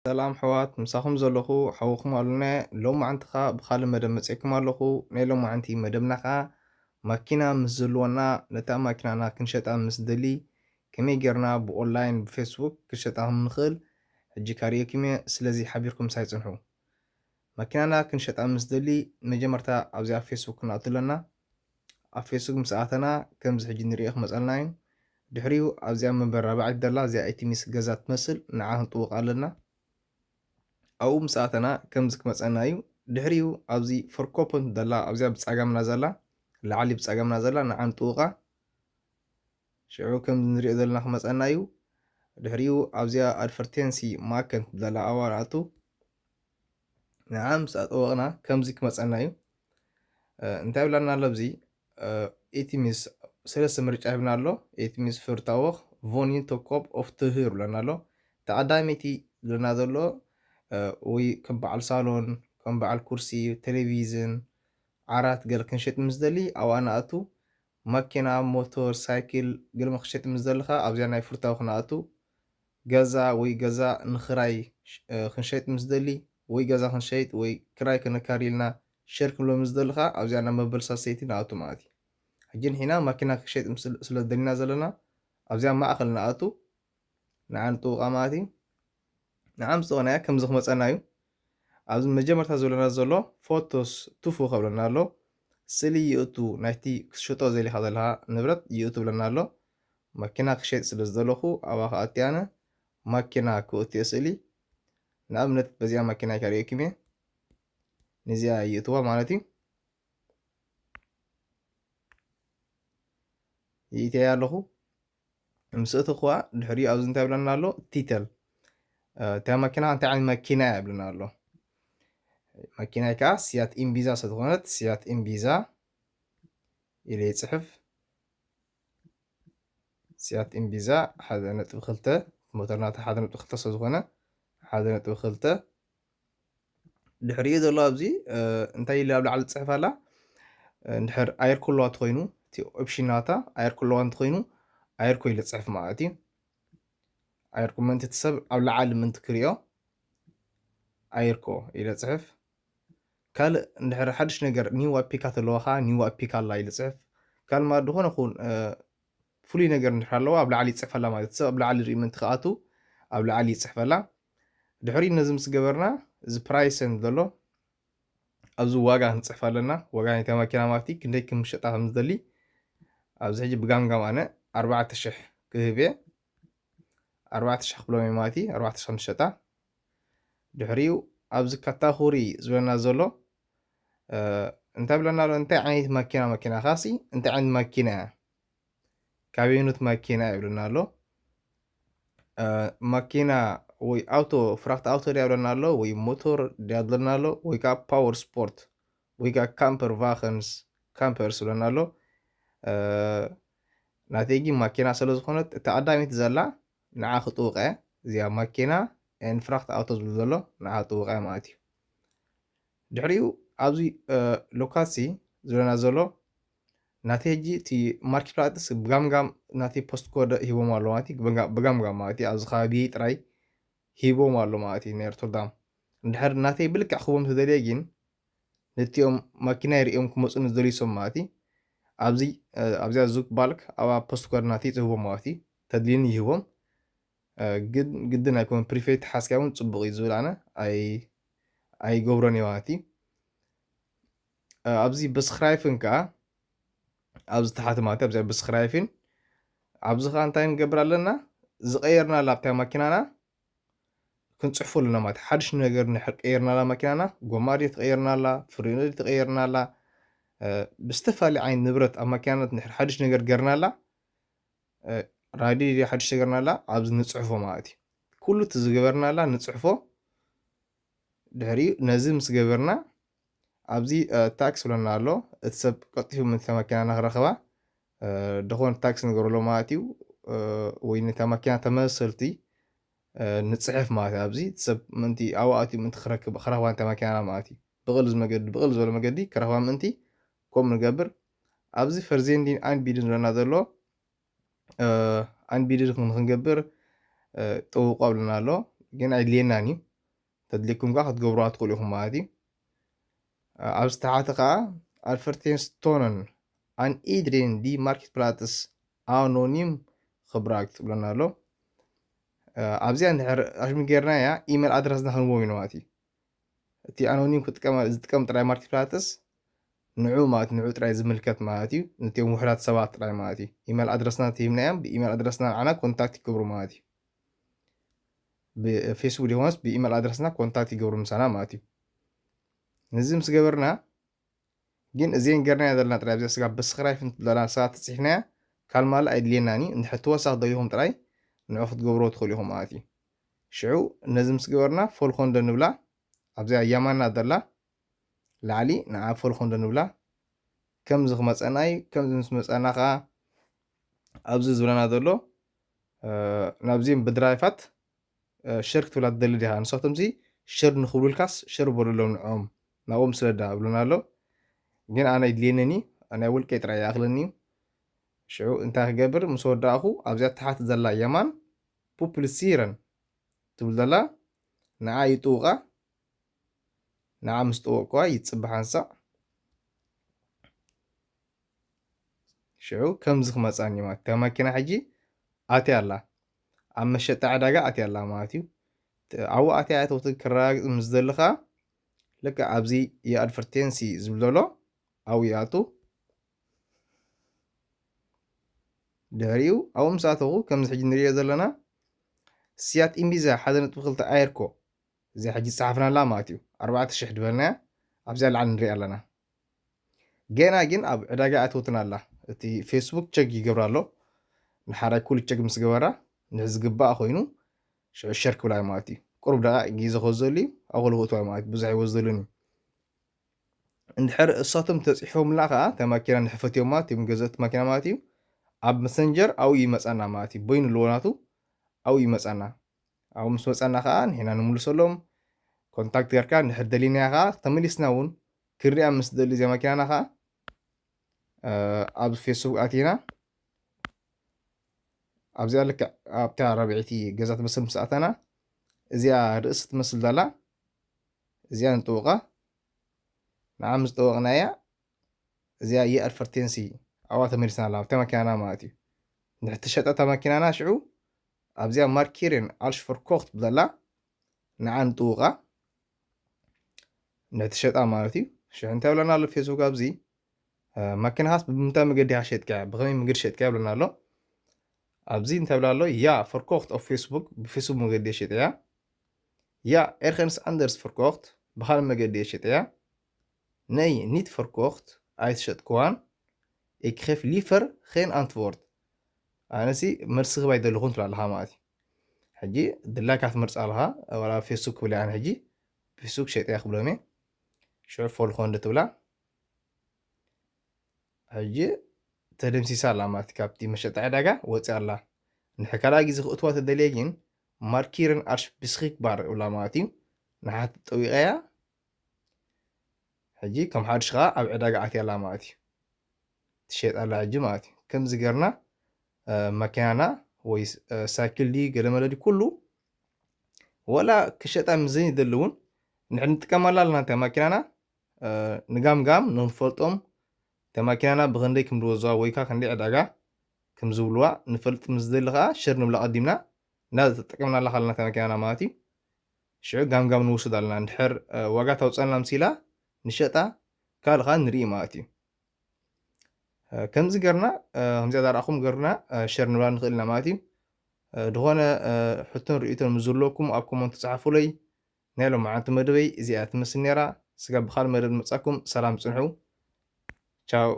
ሰላም ኣሕዋት፣ ምሳኹም ዘለኹ ሓውኹም ኣሉና። ሎማዓንቲ ኸኣ ብኻልእ መደብ መጺኤኩም ኣለኹ። ናይ ሎማዓንቲ መደብና ኸኣ ማኪና ምስ ዝህልወና፣ ነታ ማኪናና ክንሸጣ ምስ ደሊ፣ ከመይ ጌርና ብኦንላይን ብፌስቡክ ክንሸጣ ከም ንኽእል ሕጂ ካርእየኩም እየ። ስለዚ ሓቢርኩም ምሳይ ጽንሑ። ማኪናና ክንሸጣ ምስ ደሊ፣ መጀመርታ ኣብዚኣ ፌስቡክ ክንኣቱ ኣለና። ኣብ ፌስቡክ ምስ ኣተና ከምዚ ሕጂ ንርእዮ ክመጸልና እዩ። ድሕሪኡ ኣብዚኣ መንበር ራብዓይቲ ደላ እዚኣ ኤቲሚስ ገዛ ትመስል ንዓ ክንጥውቕ ኣለና። ኣብኡ ምስ ኣተና ከምዚ ክመጸና እዩ። ድሕሪኡ ኣብዚ ፎር ኮፖንት ደላ ኣብዚኣ ብጸጋምና ዘላ ላዕሊ ብጸጋምና ዘላ ንዓ ንጥውቓ። ሽዑ ከምዚ ንሪኦ ዘለና ክመጸና እዩ። ድሕሪኡ ኣብዚኣ ኣድቨርቴንሲ ማከንት ደላ ኣብኣ ንኣቱ። ንዓ ምስ ኣጠወቕና ከምዚ ክመጸና እዩ። እ፣ እንታይ ይብለና ኣሎ ኣብዚ? እ፣ ኤቲሚስ ሰለስተ ምርጫ ይብለና ኣሎ። ኤቲሚስ ፍርታወኽ ቮኒን ቶኮብ ኦፍ ትህር ይብለና ኣሎ። ተቐዳመይቲ ዝብለና ዘሎ፣ እ፣ ወይ ከም በዓል ሳሎን፣ ከም በዓል ኩርሲ፣ ቴሌቪዝን፣ ዓራት ገለ ክንሸጥ ምስ ደሊ ኣብኣ ንኣቱ። ማኪና፣ ሞቶር ሳይክል ገለ ክንሸጥ ምስ ደሊ ኸኣ ኣብዚኣ ናይ ፍርታዊ ክንኣቱ። ገዛ ወይ ገዛ ንኽራይ ሽ-፣ እ፣ ክንሸጥ ምስ ደሊ ወይ ገዛ ክንሸይጥ ወይ ክራይ ከነካሪ ኢልና ሸር ክንብሎ ምስ ደሊ ኸኣ ኣብዚኣ ናብ መበል ሳሰይቲ ንኣቱ ማለት እዩ። ሕጂ ንሒና ማኪና ክንሸይጥ ምስ-፣ ስለ ደሊና ዘለና ኣብዚኣ ማእኸል ንኣቱ፣ ንዓ ንጥውቓ ማለት እዩ። ንዓ ምስ ጠወናያ ከምዚ ክመጸና እዩ። ኣብዚ መጀመርታ ዝብለና ዘሎ ፎቶስ ቱፉ ከብለና ኣሎ። ስእሊ ይእቱ፣ ናይቲ ክትሸጦ ዘሊኻ ዘለኻ ንብረት ይእቱ ብለና ኣሎ። ማኪና ክሸይጥ ስለ ዝደለኹ ኣብኣ ክኣቲ ኣነ ማኪና ክእቱ እየ ስእሊ። ንኣብነት በዚኣ ማኪና ከርእየኩም እየ። ነዚኣ ይእትዋ ማለት እዩ። ይእትያ ኣለኹ። ምስ እትኹዋ ድሕሪኡ ኣብዚ እንታይ ይብለና ኣሎ? ቲተል። እ፣ እታ ማኪና እንታይ ዓይነት ማኪና እያ ይብለና ኣሎ። ማኪናይ ከኣ ሲያት ኢምቢዛ ስለ ዝኾነት ሲያት ኢምቢዛ ኢለ ይጽሕፍ። ሲያት ኢምቢዛ ሓደ ነጥቢ ክልተ፣ ሞተር ናታ ሓደ ነጥቢ ክልተ ስለ ዝኾነ ሓደ ነጥቢ ክልተ። ድሕሪኡ ዘሎ ኣብዚ፣ እ፣ እንታይ ኢሉ ኣብ ላዕሊ ዝጽሕፍ ኣላ? እ፣ እንድሕር ኣይርኮ ኣለዋ እንተኾይኑ፣ እቲ ኦፕሽን ናታ ኣይርኮ ኣለዋ እንተኾይኑ፣ ኣይርኮ ኢለ ዝጽሕፍ ማለት እዩ። ኣይርኮ ምእንቲ እቲ ሰብ ኣብ ላዕሊ ምእንቲ ክሪኦ፣ ኣይርኮ ኢለ ዝጽሕፍ። ካልእ እንድሕር ሓድሽ ነገር ኒው ኣፒካ ተለዋ ኸኣ ኒው ኣፒካ ኣላ ኢለ ዝጽሕፍ። ካልእ ማለት ዝኾነ ኹን፣ እ፣ ፍሉይ ነገር እንድሕር ኣለዋ ኣብ ላዕሊ ይጽሕፈላ ማለት እዩ። ሰብ ኣብ ላዕሊ ሪኢ ምእንቲ ክኣቱ ኣብ ላዕሊ ይጽሕፈላ። ድሕሪ ነዚ ምስ ገበርና እዚ ፕራይሰን ዘሎ ኣብዚ ዋጋ ክንጽሕፍ ኣለና። ዋጋ ናይታ ማኪና ማለት እዩ፣ ክንደይ ክንሸጣ ከም ዝደሊ። ኣብዚ ሕጂ ብጋምጋም ኣነ ኣርባዕተ ሽሕ ክህብ እየ። ኣርባዕተ ሽሕ ክብሎም እየ ማለት እዩ፣ ኣርባዕተ ሽሕ ምስ ሸጣ። ድሕሪኡ ኣብዚ ካታጎሪ ዝብለና ዘሎ፣ እ፣ እንታይ ብለና ኣሎ? እንታይ ዓይነት ማኪና፣ ማኪና ኻሲ እንታይ ዓይነት ማኪና እያ? ካቢኑት ማኪና ይብለና ኣሎ። እ፣ ማኪና ወይ ኣውቶ፣ ፍራክት ኣውቶ ድያ ይብለና ኣሎ፣ ወይ ሞቶር ድያ ይብለና ኣሎ፣ ወይ ከዓ ፓወር ስፖርት፣ ወይ ከዓ ካምፐር ቫኸንስ፣ ካምፐርስ ይብለና ኣሎ። እ፣ ናተይ ግን ማኪና ስለ ዝኾነት እታ ቀዳመይቲ ዘላ ንዓ ክጥውቐ፣ እዚኣ ማኪና ኤን ፍራክት ኣውቶ ዝብል ዘሎ ንዓ ክጥውቐ ማለት እዩ። ድሕሪኡ ኣብዚ፣ እ፣ ሎካሲ ዝብለና ዘሎ ናተይ ሕጂ እቲ ማርኬት ፕላትስ ብጋምጋም ናተይ ፖስት ኮድ ሂቦም ኣሎ ማለት እዩ። ብጋ-፣ ብጋምጋም ማለት እዩ። ኣብዚ ከባቢ ጥራይ ሂቦም ኣሎ ማለት እዩ፣ ናይ ሮተርዳም። እንድሕር ናተይ ብልክዕ ክህቦም ተደልየ ግን ነቲኦም ማኪና ይርእዮም ክመጹ ንዝደልዩ ሰብ ማለት እዩ። ኣብዚ፣ እ፣ ኣብዚኣ ዙክ ባልክ ኣብኣ ፖስት ኮድ ናተይ ጽህቦም ማለት እዩ። ተድልዩኒ ይህቦም። እ፣ ግን ግድን ኣይኮነን፣ ፕሪፔድ ተሓዝካ እውን ጽቡቕ እዩ ዝብል ኣነ ኣይ-፣ ኣይገብሮን እየ ማለት እዩ። እ፣ ኣብዚ በስክራይፍን ከኣ ኣብዚ ታሕቲ ማለት እዩ፣ ኣብዚ በስክራይፍን ኣብዚ ከኣ እንታይ ንገብር ኣለና? ዝቐየርናላ ኣብታ ማኪናና ክንጽሕፎ ኣለና ማለት እዩ። ሓድሽ ነገር እንድሕር ቀይርናላ ማኪናና፣ ጎማ ድየ ተቐይርናላ፣ ፍሬኖ ድየ ተቐይርናላ፣ እ፣ ብዝተፈላለየ ዓይነት ንብረት ኣብ ማኪናና እንድሕር ሓድሽ ነገር ገርናላ፣ እ፣ ራድዮ ድየ ሓድሽ ተገርናላ፣ ኣብዚ ንጽሕፎ ማለት እዩ። ኩሉ እቲ ዝገበርናላ ንጽሕፎ። ድሕሪኡ ነዚ ምስ ገበርና ኣብዚ፣ እ፣ ታክስ ብለና ኣሎ። እቲ ሰብ ቀልጢፉ ምእንቲ መኪና ንክረኽባ፣ እ፣ ደኾን ታክስ ንገረሎ ማለት እዩ። እ፣ ወይ ነታ መኪና ተመሰልቲ፣ እ፣ ንጽሕፍ ማለት እዩ። ኣብዚ እቲ ሰብ ምእንቲ ኣብኡ ኣትዩ ምእንቲ ክረክብ፣ ክረኽባ ነታ መኪናና ማለት እዩ። ብቕል መገዲ፣ ብቕል ዝበለ መገዲ ክረኽባ ምእንቲ ከምኡ ንገብር። ኣብዚ ፈርዜንዲን ኣንቢድን ዝብለና ዘሎ፣ እ፣ ኣንቢድን ንክንገብር፣ እ፣ ጠውቆ ኣብለና ኣሎ። ግን ኣይድልየናን እዩ። ተድልየኩም ከዓ ክትገብሩዋ ትኽእሉ ኢኹም ማለት እዩ። ኣብዚ ታሕቲ ከዓ ኣልፈርቴንስቶነን ኣን ኢድሬን ዲ ማርኬት ፕላትስ ኣኖኒም ክብራግ ትብለና ኣሎ። ኣብዚኣ እንድሕር ኣሽሚ ጌርና እያ ኢሜል ኣድረስና ክንዎም ኢና ማለት እዩ። እቲ ኣኖኒም ክጥቀም ዝጥቀም ጥራይ ማርኬት ፕላትስ ንዑ ማለት ንዑ ጥራይ ዝምልከት ማለት እዩ። ነቲኦም ውሕዳት ሰባት ጥራይ ማለት እዩ። ኢሜል ኣድረስና ትሂብና እዮም ብኢሜል ኣድረስና ንዓና ኮንታክት ይገብሩ ማለት እዩ። ብፌስቡክ ዲኾነስ ብኢሜል ኣድረስና ኮንታክት ይገብሩ ምሳና ማለት እዩ። ነዚ ምስ ገበርና ግን እዚን ገርናያ ዘለና ጥራይ ኣብዚኣ ስጋ ብስክራይፍ እንትብለና ስጋ ተፅሒፍናያ ካልማላ ኣይድልየናኒ እንድሕር ተወሳኽ ደሊኹም ጥራይ ንዑ ክትገብርዎ ትኽእሉ ኢኹም ማለት እዩ። ሽዑ ነዚ ምስ ገበርና ፎልኮ እንዶ ንብላ ኣብዚኣ ያማና ዘላ ላዕሊ ንዓ ፎልኮ እንዶ ንብላ ከምዚ ክመፀና እዩ። ከምዚ ምስ መፀና ከዓ ኣብዚ ዝብለና ዘሎ ናብዚም ብድራይፋት ሸር ክትብላ ትደሊ ዲኻ? ንሳቶም ሲ ሸር ንኽብሉልካስ ሸር በሉሎም ንዕኦም ናብኦም ስለዳ ብሉና ኣሎ። ግን ኣነ ይድልየንኒ ናይ ውልቀይ ጥራይ ይኣኽለኒ እዩ። ሽዑ እንታይ ክገብር ምስ ወዳእኹ ኣብዚኣ ታሓት ዘላ የማን ፑፕልሲረን ትብል ዘላ ንዓ ይጥውቓ። ንዓ ምስ ጠወቕኳ ይፅባሕ ኣንሳእ ሽዑ ከምዚ ክመፃኒ ማለት እታ ማኪና ሕጂ ኣትያ ኣላ ኣብ መሸጣ ዕዳጋ ኣትያ ኣላ ማለት እዩ። ኣብኡ ኣትያ ኣተውትን ክረጋግፅ ምስ ዘለካ ልክዕ ኣብዚ የኣድቨርቴንሲ ዝብል ዘሎ ኣብኡ ይኣቱ። ድሕሪኡ ኣብኡ ምስ ኣተኹ ከምዚ ሕጂ ንሪኦ ዘለና ስያት ኢምቢዛ ሓደ ነጥቢ ክልተ ኣይርኮ እዚኣ ሕጂ ዝፀሓፍናላ ማለት እዩ ኣርባዕተ ሽሕ ድበልናያ ኣብዚኣ ላዕሊ ንሪኣ ኣለና። ገና ግን ኣብ ዕዳጋ ኣትወትን ኣላ እቲ ፌስቡክ ቸክ ይገብራ ኣሎ። ንሓራይ ኩሉ ቸክ ምስ ገበራ ንሕ ዝግባእ ኮይኑ ሽዑ ሸር ክብላ ማለት እዩ። ቁሩብ ደቃ ግዜ ከዘሉ ኣቑሉ ክእትዋ ማለት ብዙሕ ይወዘሉን እዩ። እንድሕር እሳቶም ተፂሖምላ ከዓ እታ ማኪና ንሕፈትዮማ እቶም ገዘእቲ ማኪና ማለት እዩ ኣብ መሰንጀር ኣብኡ ይመፃና ማለት እዩ። በይኑ ኣለዎ ናቱ ኣብኡ ይመፃና። ኣብኡ ምስ መፃና ከዓ ንሕና ንምልሰሎም ኮንታክት ገርካ እንድሕር ደሊናያ ከዓ ተመሊስና እውን ክንሪኣ ምስ ደሊ እዚኣ ማኪናና ከዓ ኣብ ፌስቡክ ኣቲና ኣብዚኣ ልክዕ ኣብታ ረብዒቲ ገዛ ትመስል ምስ ኣተና እዚኣ ርእሲ ትመስል ዘላ እዚኣ ንጥውቓ ንዓ ምስ ጠወቕናያ እዚኣ የኣድቨርቴንሲ ኣብኣ ተመሊስና ኣላ ኣብታ ማኪናና ማለት እዩ። ንሕቲ ሸጠታ ማኪናና ሽዑ ኣብዚኣ ማርኪርን ኣልሽፈር ኮኽት ብዘላ ንዓ ንጥውቓ ነቲ ሸጣ ማለት እዩ። ሽሕ እንታይ ብለና ኣሎ ፌስቡክ ኣብዚ ማኪናኻስ ብምንታይ መገዲ ኢኻ ሸጥካ ብኸመይ መገዲ ሸጥካ ብለና ኣሎ። ኣብዚ እንታይ ብላ ኣሎ ያ ፈርኮክት ኣብ ፌስቡክ ብፌስቡክ መገዲ ሸጥያ ያ ኤርኸንስ ኣንደርስ ፈርኮክት ብኻል መገዲ ሸጥያ ነይ ኒት ፈርኮክት ኣይትሸጥክዋን ኤክኸፍ ሊፈር ኸን ኣንትወርድ ኣነሲ መልሲ ክባይ ደለኹን ትብላ ኣለኻ ማለት እዩ። ሕጂ ድላይካ ትመርፃ ኣለኻ ዋላ ፌስቡክ ክብል ኣነ ሕጂ ፌስቡክ ሸጥያ ክብሎም እየ ሽዑ ፎልኮ እንደ ትብላ ሕጂ ተደምሲሳ ኣላ ማለት ካብቲ መሸጣ ዕዳጋ ወፂ ኣላ። ንሕካልኣ ግዜ ክእትዋ ተደልየ ግን ማርኪርን ኣርሽ ብስኺክ ባር እብላ ማለት እዩ። ንሓት ጠዊቐያ ሕጂ ከም ሓድሽ ከዓ ኣብ ዕዳጋ ኣትያ ኣላ ማለት እዩ። ትሸየጥ ኣላ ሕጂ ማለት እዩ። ከምዚ ገርና መኪናና ወይ ሳይክል ድዩ ገለመለ ድዩ ኩሉ ወላ ክሸጣ ምዘን ይደሊ እውን ንሕና ንጥቀመላ ኣለና እንታይ ማኪናና ንጋምጋም ንክንፈልጦም እታ ማኪናና ብክንደይ ከም ዝወዝዋ ወይ ከዓ ክንደይ ዕዳጋ ከም ዝብልዋ ንፈልጥ ምስ ዝደሊ ከዓ ሸር ንብላ ቀዲምና እና ተጠቀምናላ ካለና እታ ማኪናና ማለት እዩ። ሽዑ ጋምጋም ንወስድ ኣለና እንድሕር ዋጋ ታውፀልና ምሲላ ንሸጣ ካልእ ከዓ ንርኢ ማለት እዩ። ከምዚ ገርና ከምዚኣ ዳርኣኹም ገርና ሸር ንብላ ንኽእል ኢና ማለት እዩ። ዝኾነ ሕቶን ርእቶን ምስ ዘለኩም ኣብ ኮመንት ፃሓፉለይ። ናይ ሎማዓንቲ መደበይ እዚኣ ትመስል ነይራ። ስጋብ ብኻልእ መደብ ንመጻኩም ሰላም ጽንሑ። ቻው።